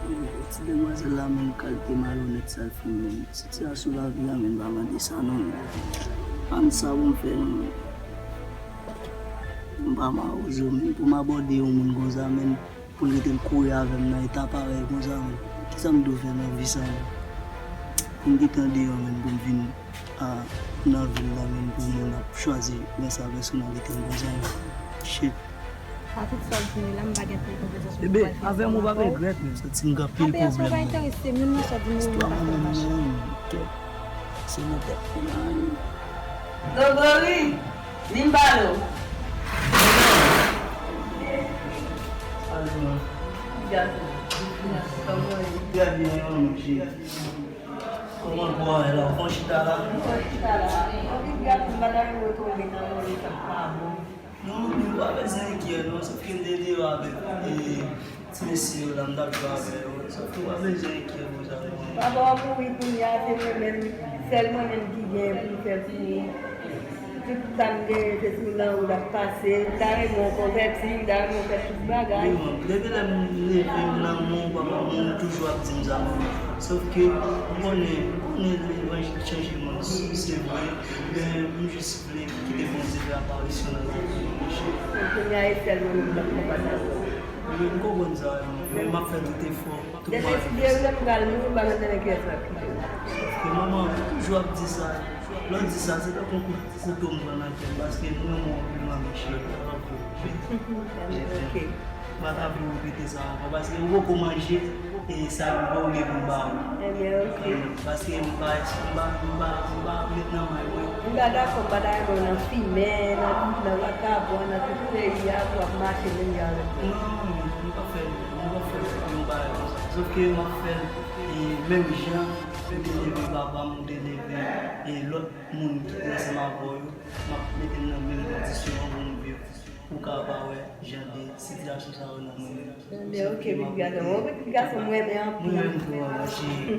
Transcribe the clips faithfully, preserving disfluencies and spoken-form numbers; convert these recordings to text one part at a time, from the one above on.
Ti demwazèl la menm, kalite malonèt sa l fè menm. Sitiyasyon lavi a menm pa mande sa non menm. Pa m sa pou m fè non menm. M pa mawozo menm pou m abòde yon moun konsa menm, pou l rete l kouri avè m nan eta parèy konsa menm. Kisa m dwe fè nan vi sa menm? Pou m kite andeyò menm pou m vin a, nan vil la menm pou moun ap chwazi lè sa pèsonalite m konsa menm. Shit. A tout sa w di m la, m pa gen pil konfyans nan sa w pral fè. Ebe, avè m ou p ap regrèt menm, santi m gen anpil pwoblèm menm. Apre sa w pa enterese m, youn nan sa w di m yo, m pa fè l mache. Kèt. Se nan tèt mwen la. Gogori, vin pale w. Gason, kòman w ye? Kòman w ye la? Fon chita la. Fon chita la. Anpil gason, m pa ta renmen w tonbe nan yon sa k pa bon. Non, men ou pa bezwen enkyè non, sòf ke m te deyò avèk, e, ti mesye yo la, m t ap jwe avè yo. Sòf ke ou pa bezwen enkyè pou sa non. Papa w mouri kounye a, se mwen menm, sèl mwen menm ki gen pou m fè pou ou. Tout sa m genyen, se sou lanwou l ap pase. M ta renmen w konvèti, m ta renmen w fè tout bagay. Wi, man, depi lè m leve m nan men w, papa m, ou toujou ap di m sa, man. Sòf ke, ou konnen, ou konnen levanjil chanje moun, se vre, men m jis vle kite Bondye fè aparisyon nan lavi m, monchè. Kounye a, e sèl mwen menm k ap konbat avè w. Wi, m konprann sa, men m ap fè tout efò. Depi ti Jerry lè m pral mouri, m pa mèt tande kiyès k ap kite m. Paske manman, ou toujou ap di sa. Lè w di sa, se tankou yon kout kouto m pran nan kè m, paske m renmen w anpil, manmi cheri. Ok. M pa ta vle w repete sa ankò, paske ou poko manje, e sa m pa oule pou m ba ou. Ebyen, ok. Paske m pa, m pa, m pa, m pa met nan may mwen. M pa dakò, m pa ta renmen w nan fimen, nan, nan vakabon, nan tout peyi a, pou w ap mache menm jan avèk mwen. Non, m pa fè, m pa fè yon bagay konsa. Sòf ke m ap fè l, e, menm jan ou te leve papa m, ou te leve, e, lòt moun ki te ansanm avè w yo, m ap mete m nan menm kondisyon an pou m viv. Ou ka pa wè jan de sitiyasyon sa yo nan mwen menm. Ebyen, ok, pitit gason. Ou pitit gason, mwen renmen anpil. Mwen menm tou, mwen cheri.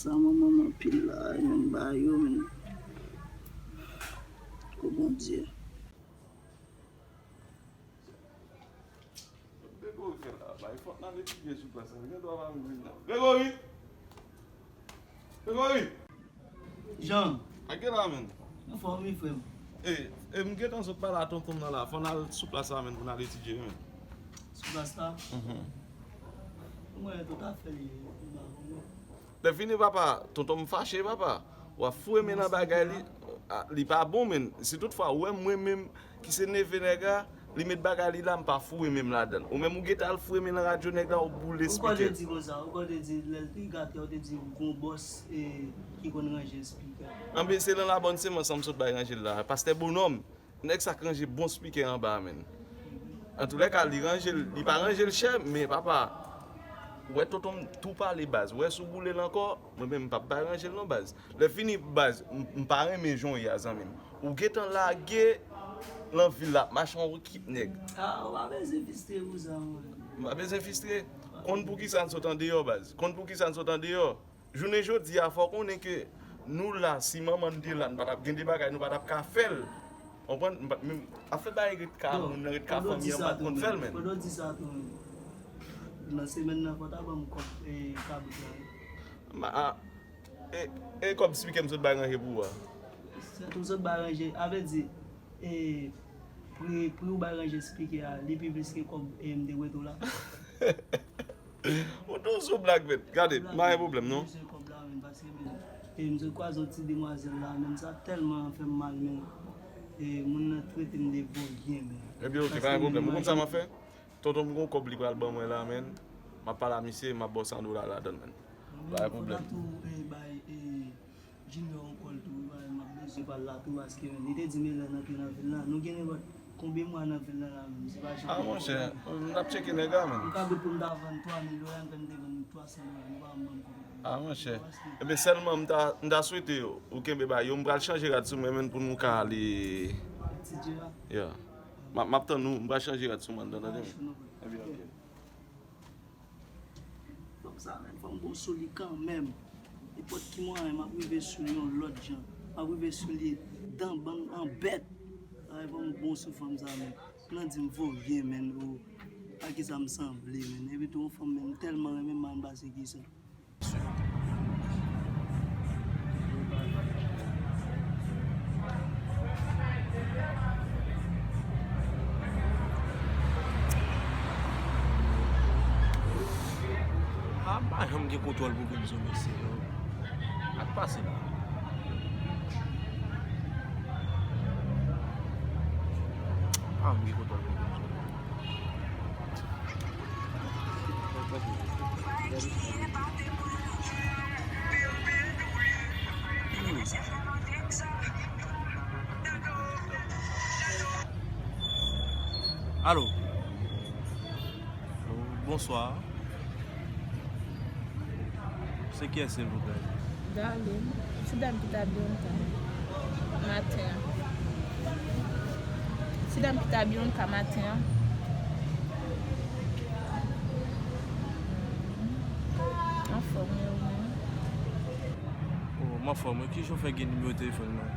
Sa manman m anpil la, yon ba yo, men. Ko Bondye. Gregory fè la, bay fòk n al etidye sou plas la. Gen dwa pa m vin nan. Gregory! Gregory! Jean. A gen la, menm. Anfòm wi, frè m. E, e, m gentan sot pale a tonton m nan la. Fò n al sou plas la, menm, pou n al etidye, menm. Sou plas la? Mhm. Mwen, tout afè li ye, m pa konnen. Lèfini, papa, tonton m fache, papa. W ap foure men nan bagay li. A, li pa bon, menm. Si toutfwa, ou wè mwen menm ki se neve nèg la, li met bagay li la, m pa foure men m ladan l. Ou menm, ou gentan al foure men nan radyo nèg la, ou boule spikè. Ou konn te di konsa, ou konn te di, lè l te gate, ou te di gon bòs, e, ki konn ranje spikè. Anben, se nan Labòn Semans an m sot bay ranje l la. Pastè Bonòm. Nèg sa k ranje bon spikè anba a, menm. Antoulèka, li ranje l, li pa ranje l chè, men papa, ou wè tonton m tou pale baz. Ou wè si w boule l ankò, mwen menm m p ap bay ranje l non baz. Lèfini baz, m, m pa renmen jan w ye a, zanmi m. Ou gentan lage nan vil la, ap mache yon ekip nèg. A, ou pa bezwen fistre pou sa, mwen. M pa bezwen fistre. Konn poukisa n sot andeyò baz. Konn poukisa n sot andeyò. Jounen jodi a, fò w konnen ke nou la, si manman n te la, n pa t ap gen de bagay, nou pa t ap ka fè l. Konprann? M pa t menm ap fè bagay ret ka moun nan, ret ka fanmi an, m pa t konn fè l, menm. Pandan w di sa tou, menm. Nan semèn nan, fò w ta ban m kòb, e, kabrit la, wi. Ma, a, e, e kòb spikè m sot bay ranje pou ou a? Sèt ou sot bay ranje, a vle di, e, pri, pri ou bay ranje spikè a, li pi plis ke kòb, e, m te prete w la. Ou tou sou blag, mèt. Gade, m pa gen pwoblèm, non. Mwen bezwen kòb la, men, paske, men, e, m sot kwaze yon ti demwazèl la, men, sa tèlman fè m mal, men, e, moun nan trete m de vòlye, men. Ebyen, ok, pa gen pwoblèm. Ou konn sa m ap fè? Tonton m gon kòb li pral ban mwen la, men. M ap pale a misye, m ap ba w san dola ladan l, men. Pa gen pwoblèm. Tou, e, bay, e, Junior ankò l tou, wi, m ap bezwen pa l la tou, paske li te di m lè n antre nan vil la. Nou gen nenpòt konbyen mwa nan vil la la menm, se pa jan. A, monchè, m t ap tcheke nèg la, menm. M ka bout pou m ta vann twa mil dola, m fè m te vann twa san dola, nou pa ban m konbyen. A, monchè. Ebyen, sèlman m ta, m ta swete ou kenbe ba yo. M pral chanje rad sou mwen, menm, pou nou ka ale. Ti Djera? Yeah. M ap, m ap tann ou, m pral chanje rad sou mwen, tande, tande. Ebyen, ok. Fòm sa menm, fò m gon sou li kanmenm. Nenpòt ki mwayen, m ap rive sou li yon lòt jan. M ap rive sou li dan bang an bèt. Ay, fò m gon sou fanm sa menm. Nan di m voye menm, o. A kisa m sanble, menn? Epi tou, yon fanm menm tèlman renmen m, m pa konn pase kisa. A, m pa janm gen kontwòl pou moun sou mesye yo. Sa k pase la? M pa janm gen kontwòl pou moun sou mesye yo. Alo. Bonswa. Se kiyès, silvouplè? Darline, ti dam ki t ap Bianca maten an. Ti dam ki t ap Bianca maten an. Anfòm, e ou menm? Oh, m anfòm, wi. Kijan w fè gen nimewo telefòn mwen?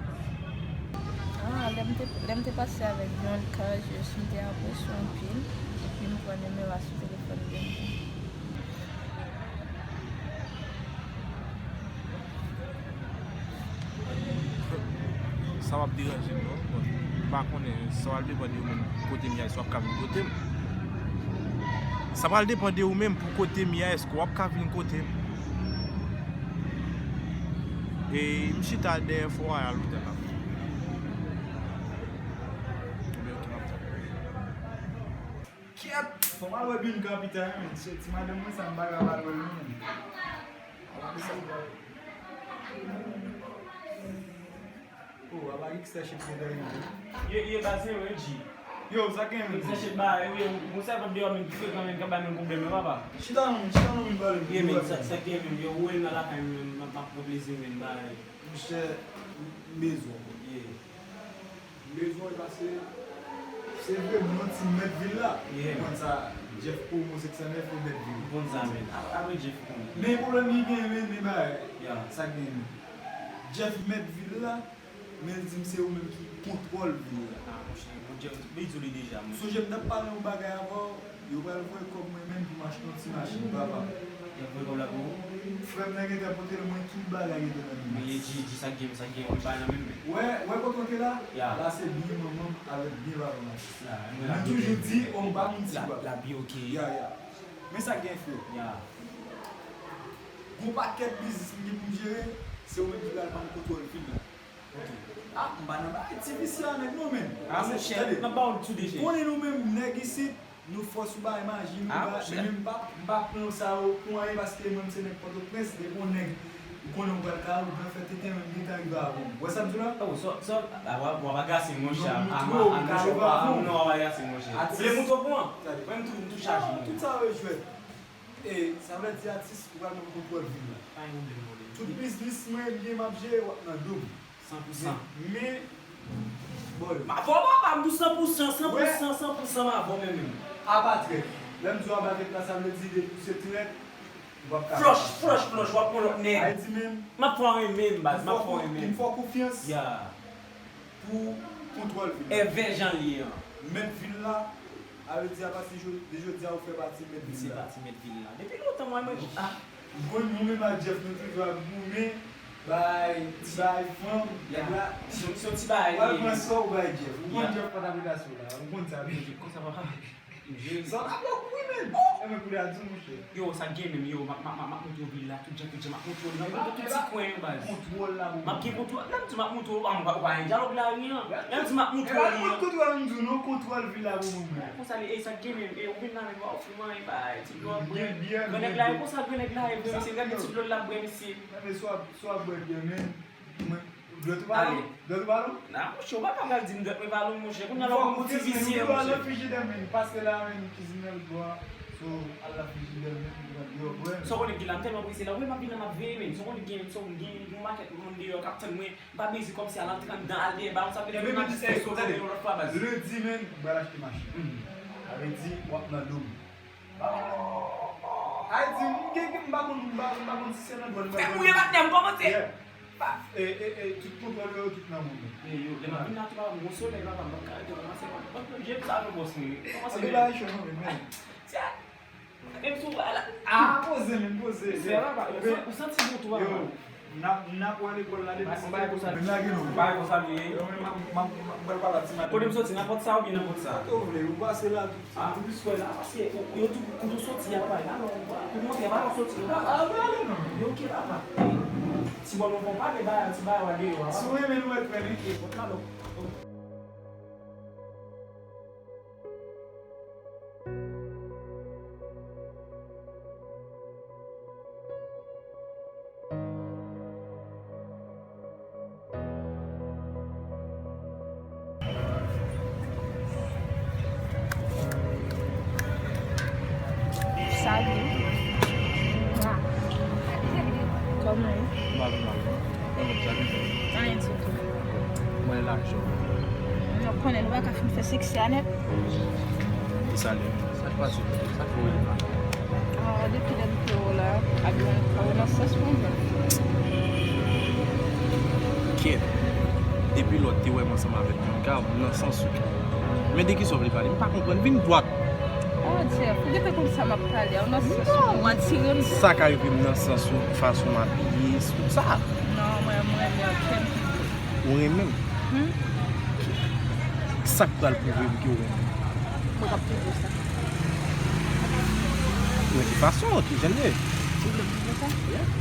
Ah, lè m te, lè m te pase avèk Bianca, jis m te apresye w anpil, epi m pran nimewo a sou telefòn Bianca. Sa p ap deranje m, non. Bon, m pa konnen, sa pral depann de ou menm kote m ye a, èske w ap ka vin kote m. Sa pral depann de ou menm pou kote m ye a, èske w ap ka vin kote m. E m chita dèyè Fò Wayal Otèl la. Ebyen, ok, m ap tann. Kèt! Fò m al wè Bianca pita, wi, men. Se ti madanm mwen sa, m pa ka pa al wè l, non, men. Ala de sa, m pa wè. Oh, apa X T shit gen dèyè nou. Ye, ye, baz, se mwen, G. Yo, sa gen, men? X T shit ba, wi, mwen sèvant deyò, men ki frekan, men k ap bay menm pwoblèm nan, papa. Chita non, chita non, vin pale. Ye, men, sa, sa gen, men, yo, ou menm nan lakay, men, m ap pran plezi, men, ba. Monchè, m bezwen w. Ye. M bezwen w pase. Se vre, m yon ti mèt vil la. Yeah. Ou konn sa, Jeff Promo senk san nèf, ou mèt vil. M konn sa, men. A-, apre Jeff Promo. Men pwoblèm ki genyen, men, men bagay. Yeah. Sa k genyen. Jeff mèt vil la, men l di m se ou menm ki kontwòl vil la. Ah, monchè, bon, Jeff, li di w li deja, monchè. Sonje m t ap pale yon bagay avè w. Yo pral voye kòb mwen menm pou m achte yon ti machin, papa. Y ap voye kòb la pou ou? Frè m nan gentan pote l, mwen tout bagay gentan nan men. Men G, G, sa k gen, sa k gen, ou pa nan menm men. Wè, wè kote w te la? Ya. La se byen manman m avèk byen papa m atis la. Mwen toujou di, on pa moun ti bab. La, la byen, ok. Ya, ya. Men sa k gen, frè. Ya. Gon pakèt biznis m gen pou m jere, se ou menm ki pral ban m kontwòl vil la. Ok. Ah, m pa nan bagay ti visye a nèg non, men. Ah, monchè, n ap ba w tou deja. Konnen nou menm nèg isit, nou fò sou bagay maji, nou ba, men m pa, m pa pran sa yo pou anyen paske mwen m se nèg Pòtoprens, depi yon nèg ou konnen ou pral kay ou pral fè tenten, men m gentan rive avan w. Ou wè sa m di w la? Oh, sa, sa, a, w ap, w ap agase m, monchè. Non, m montre w, m ka rive avan w. Non, w ap agase m, monchè. Ou vle mouton pou an? Mwen m tou, m tou chaje. Tout sa yo jwèt. E sa vle di atis, ou pral ban m kontwòl vil la. Pa gen pwoblèm, mon nèg. Tout biznis mwen, byen m ap jere, w ap nan do m. San pou san. Men, men, bon, m avè w papa, m di w san pou san, san pou san, san pou san, m avè w menm menm. Apa trèt. Lè m di w apa trèt la, sa vle di depi w se trèt, ou p ap ka. Flush, flush, flush, w ap pran lòt nèg. Ayiti menm. M ap fè w renmen m, baz, m ap fè w renmen m. M fè w konfyans. Ya. Pou kontwòl vil la. Èvè jan l ye an. Mèt vil la, sa vle di apati jodi a ou fè pati mèt vil la. Se pati mèt vil la. Depi lontan mwen, mwen, ah. M konn nou menm ak Jeff nou toujou ap goumen, bay, ti bay fanm, nèg la. Se, se yon ti bagay li ye. Ou al pran sa ou bay Jeff. Ou konn Jeff pa t ap relasyon la. Ou konn sa, men. Konsa papa. Sa w ap kouri, men. E men kounye a di w, monchè. Yo, sa k gen menm, yo, m ap, m ap, m ap, m ap montre w vil la, tout jan, tout jan, m ap montre w li, menm pou ti kwen yo, baz. Kontwòl la, m ap montre w, a, m pa, pa gen dyalòg la, anyen. Lè m di m ap montre w li an. Kontwòl, m di w non, kontwòl vil la pou mwen. Konsa li, e sa k gen menm, e ou vin la menm, w ap ofri mwen, e bay, ti dlo ap bwè. Grannèg la, e konsa grannèg la, e vre, misye, gade ti dlo l ap bwè, misye. Gade, swa, swa bwè byen, men. Mwen, dwèt ou pa long? Dwèt ou pa long? Nan, monchè, ou pa ka pral di m dwèt mwen pa long, monchè. Kounye a la, ou ti visye, monchè. Ou al nan frijidè, men, pase la, men, kizinè l bò a. So, al nan frijidè, men, ou pran deyò, bwè. Sa w konnen ki la, m tèlman prese la. Ou wè m ap vin la, m ap veye, men. Sa w konnen gen, sa w gen, yon makèt moun deyò k ap tann mwen. M pa bezwen kòmsi al antre anndan, al dèyè balon, sa vle di yon lòt espès kote yon lòt fwa, baz. Lendi, men, m pral achte machin. Sa vle di, w ap nan do m. Ayiti, m gen, m pa konn, m pa, m pa konn si se nan dwèt mwen. Fè mouye patnè m, kòmanse. Yeah. E, e, e, tout kontwòl yo, tout nan men mwen. E yo, lè m ap vin la tou, papa, m gon solèy, papa, m p ap ka rete, kòmanse, m ap pran je m sa non, bòs mwen. Kòmanse. Anbe ba e cho non, men. Frè, papa, ou san- ou santi bon tou, papa. N ap, n ap wè lekòl la depi se bagay konsa. Menm lage non. Bagay konsa li ye. Yo, men m ap, m ap, m ap pral pale ak ti madanm. Kote m soti, nan pòt sa oubyen nan pòt sa? Kote w vle, ou pase la tou. Ah, ou plis kwè la, paske ou, yo tou, kote w soti, y ap pale la, non, ou pa, kote w antre, pa w soti, non. Ah, ah, men ale non. Yo, oke, papa. Ti bòlon konpa, de bagay, ti bagay, wa deyò, papa. Si w renmen nou, mèt fè li. Oke, pòt la, non. Salut. Kòman w ye? Mal, mal. Mwen menm, sa ki fè? Anyen ditou. Mwen la jò. Nou konnen nou pa ka fin fè seksè a nèt. Ki sa li? Sa k pase? Sa k fè w rele m la? Ah, depi lè m te wè w la, ap jwenn pa w nan sans mwen menm. Kèt. Depi lòt te wè m ansanm avèk Bianca, m nan sans ou. Men de kisa w vle pale? M pa konprann. Vin dwat. Oh, Jeff, ou gentan konn sa m ap pale a, w nan sans ou, w atire m. Sa ka rive m nan sans ou, fason m abiye, tout sa. Non, mwen, mwen renmen ankenn pi byen. Ou renmen m? Hmm? Sa k pral pwouve m ke w renmen m? Mwen k ap pwouve w sa. Men ki fason, ki jan l ye? Ou vle m pwouve w sa? Yeah.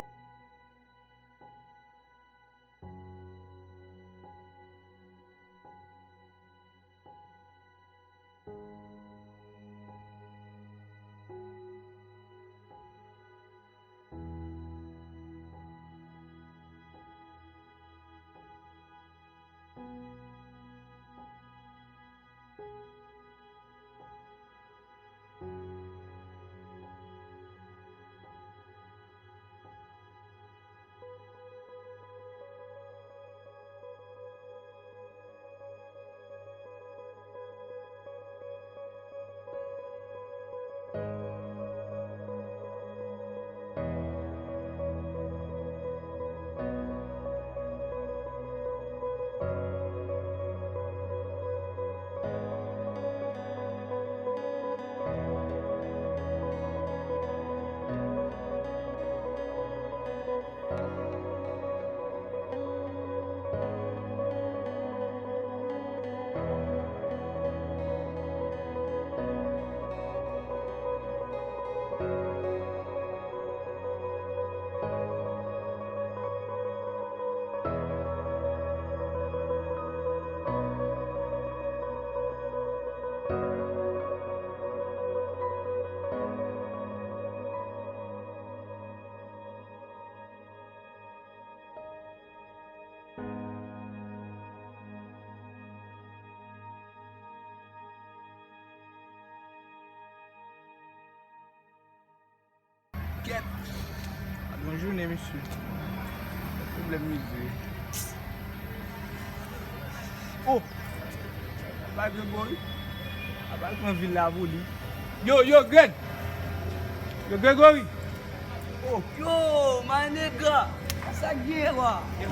Kèt! Bon jounen, mesye. Pwoblèm mizè. Oh! Apa Gregory? Apa l pran vil la pou li? Yo, yo, Greg! Yo, Gregory! Oh! Yo, my nigga! Sa k gen, wa? Yo!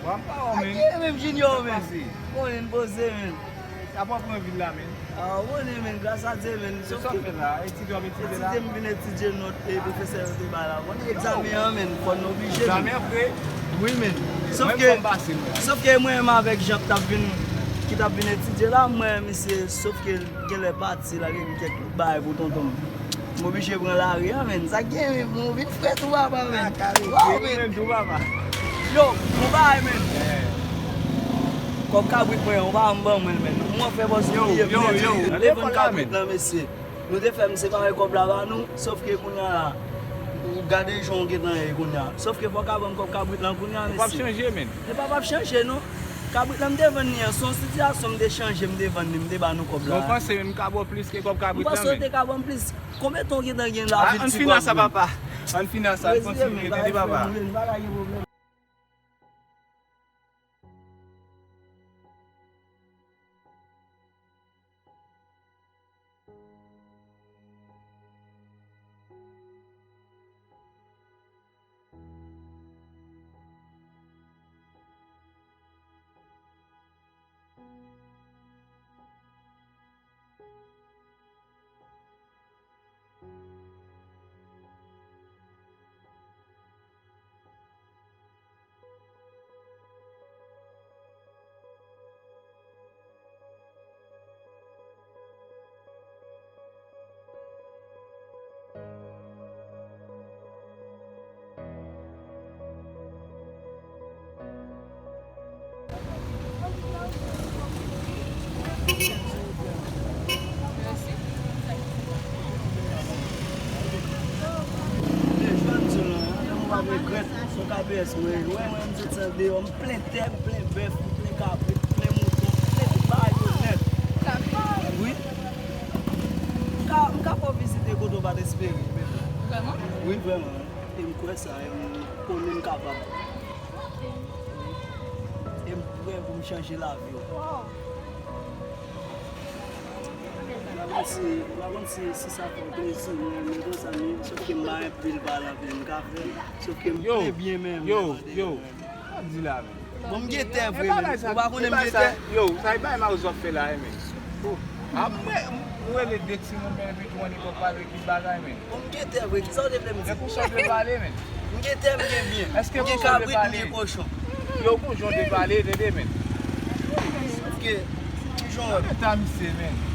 Wa, m pa wè w, men. Sa k gen, menm Junior, men? Konnen n poze, men. Apa w pran vil la, men? Ah, ou konnen, men, gras a Dye, men. Se sa w fè la, etidye w ap etidye la? Etidye, m vin etidye nòt e pwofesè yo te bay la. Konnen egzamen an, men, fò n oblije, men. Egzamen an pre? Wi, men. Mwen, fò m pase, mwen. Sòf ke mwen menm avèk Jean ki t ap vin, ki t ap vin etidye la, mwen, misye, sòf ke l genlè pati, l al regle kèk bagay pou tonton m. M oblije pran lari a, men. Sa k gen, men, m vin frèt ou papa, men. Waw, men. Yo, yon bagay, men. Kòb kabrit mwen an, ou pa janm ban mwen l, men. Mwen fè bòs bliye m nèt. Nou te vann kabrit lan, mesye. Nou te fè m separe kòb la ba nou, sòf ke kounye a la, ou gade jan w gentan ye kounye a. Sòf ke fò w ka ban m kòb kabrit lan kounye a, mesye. Ou p ap chanje, men. E pa p ap chanje, non. Kabrit lan m te vann li an, se yon sitiyasyon m te chanje, m te vann li, m te ba nou kòb la. Bon, w panse m ka ba w plis ke kòb kabrit lan, men? M panse w te ka ban m plis. Konbyen tan w gentan gen la vil ti kòb, men? Ann fini ak sa, papa. Ann fini ak sa, ann kontinye, tande, papa. Pa gen pwoblèm. Yes, mwen, mwen, mwen, m sot sa deyò, m plen tè, m plen bèf, m plen kabrit, m plen mouton, m plen tout bagay yo nèt. Wi. M ka, m ka fè w vizite kote w pa t espere, bebe. Vrèman? Wi, vrèman. E m kwè sa, e m konnen m kapab. E m prè pou m chanje lavi w. Wow. M pa konn si, m pa konn si, si sa fè w plezi, mwen, mwen konsa, men, sòf ke m pa anpil pale anpil, m ka fè l, sòf ke m Yo, ple byen menm, yo, menm, yo. Sa di la, men. Bon, m gen tè vre, men. Ou pa konnen m gen tè? Yo, sa e bay Mawozo ap fè la, men. Oh, a mwen, ou rele de timoun, men, epi tou ann epòk pale ki bagay, men. Bon, m gen tè vre, kisa w te vle m di? Men konsa w dwe pale, men. M gen tè, m gen byen. Èske m gen konsa w dwe kabrit, m pale? Gen kochon. Yo, konsa w dwe pale, tande, men. Sòf ke, kijan w wè? Nan eta misye, men.